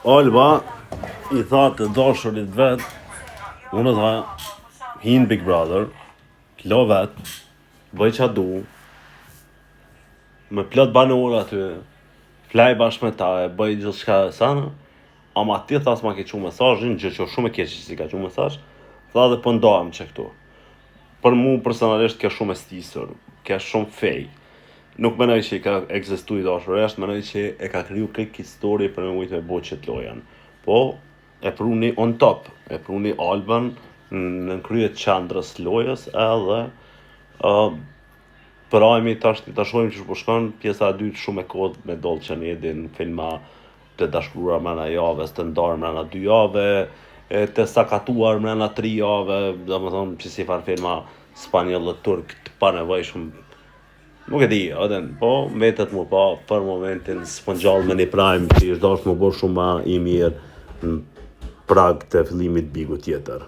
Alba i tha të dashurit vet, unë tha, hin Big Brother, lo vet, bëj qa du, me plot banor aty, flaj bashkë me ta, e bëj gjithçka sa, ama ti tha s'ma ke çu mesazhin, gjë që është shumë e keqe që s'i ka çu mesazh, tha dhe po ndahem që këtu. Për mu personalisht kjo shumë e stisur, kjo shumë fake. Nuk menoj që i ka ekzistu i dashur është, menoj që e ka kriju këtë histori për me mujtë me bo qëtë lojën. Po, e pruni on top, e pruni Albën në krye të qendrës lojës edhe Prajmi tash ta shohim qysh po shkon, pjesa e dytë shumë e kod me Dolce Edin, filma të dashkuruar mrena javës, të ndarë mrena dy jave, e të sakatuar mrena tri jave, domethënë që si farë filma spanjoll dhe turk të panevojshëm. Nuk e di, edhe po mbetet mu pa për momentin s'po ngjall me një prajm që ish dashur më bërë shumë ma i mirë në prag të fillimit bigu tjetër.